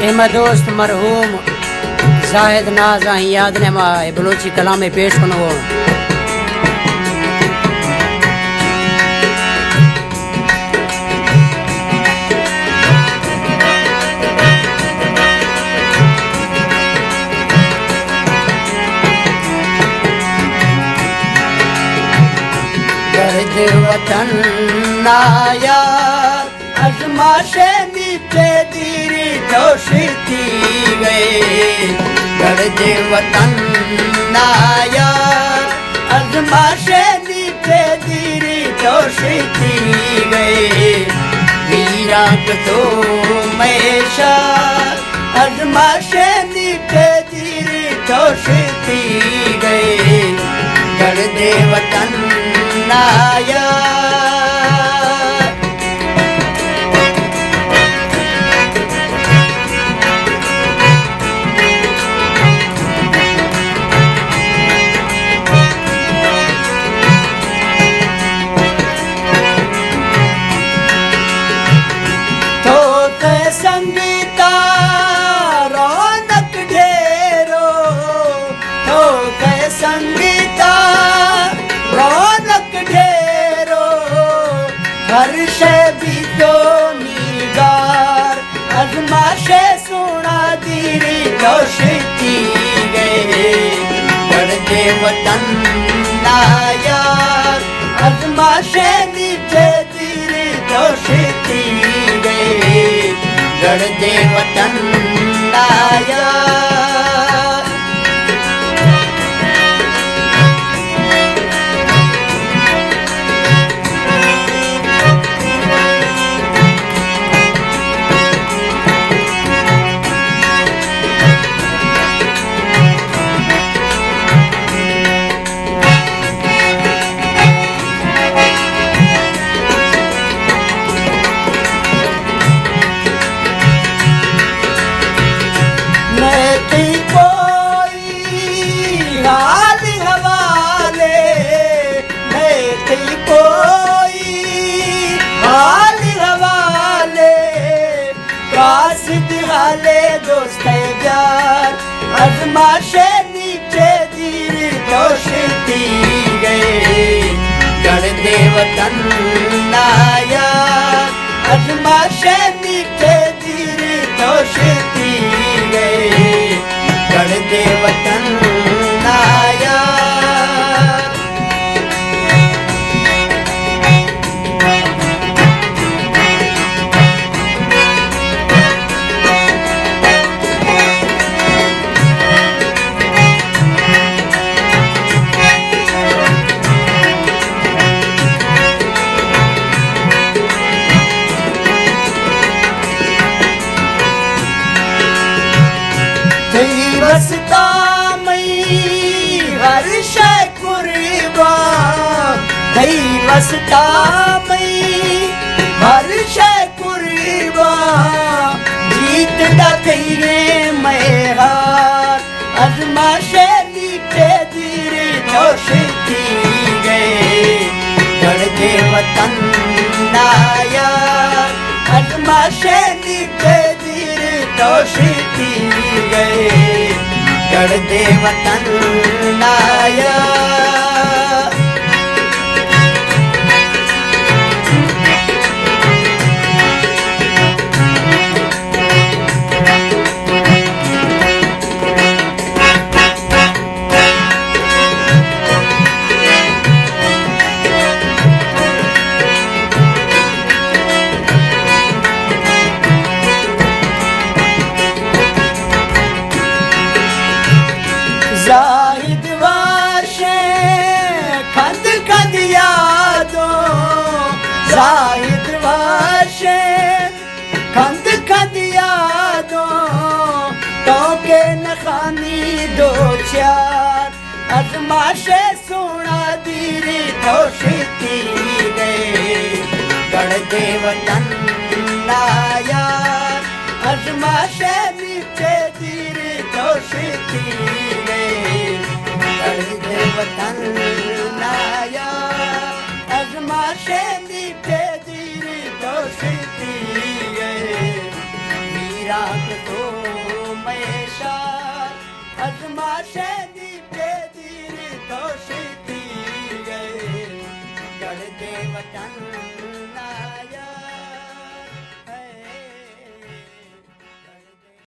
اے ما دوست مرحوم زاہد ناز آں یاد نے ما اے بلوچی کلامے پیش کنو۔ گرد وطن نا یار، از ما شنی پہ دیری دوشتی گئے۔ گرد وطن نا یار، از ما شنی پہ دیری دوشتی گئے۔ ویران تو میشا، از ما شنی پہ دیری دوشتی گئے۔ گرد وطن نا یار۔ تو تے سنگتا رونق ڈھیرو، تو تے سنگتا رونق ڈھیرو، ہر شے بھی تو نیگار، از ما شے سونا دیری دوشتی گئے۔ گرد وطن نا یار، از ما شنی پہ دیری دوشتی گئے۔ گرد وطن نا یار۔ نئے تئی کوئی حال حوالے، نئے تئی کوئی حال حوالے، قاصد حالے دوست بیار، از ما شنی پہ دیری دوشتی گئے۔ گرد وطن نا یار، از ما شنی پہ دیری دوشتی گئے۔ گرد وطن نا یار۔ تئی واسطہ مئی ہر شے قربان، تئی واسطہ مئی ہر شے قربان، جیت دا تئی مئے ہار، از ما شنی پہ دیری دوشتی گئے۔ گرد وطن نا یار، از ما شنی پہ دیری دوشتی گئے۔ گرد وطن نا یار۔ زاہد واشیں کند کند یادوں، زاہد واشیں کند کند یادوں، تو کہ نخانی دو چار، از ما شے سونا دیری دوشتی گئے۔ گرد وطن نا یار، از ما شے میٹھے دیری دوشتی گئے۔ گرد وطن نا یار، از ما شے میٹھے دیری دوشتی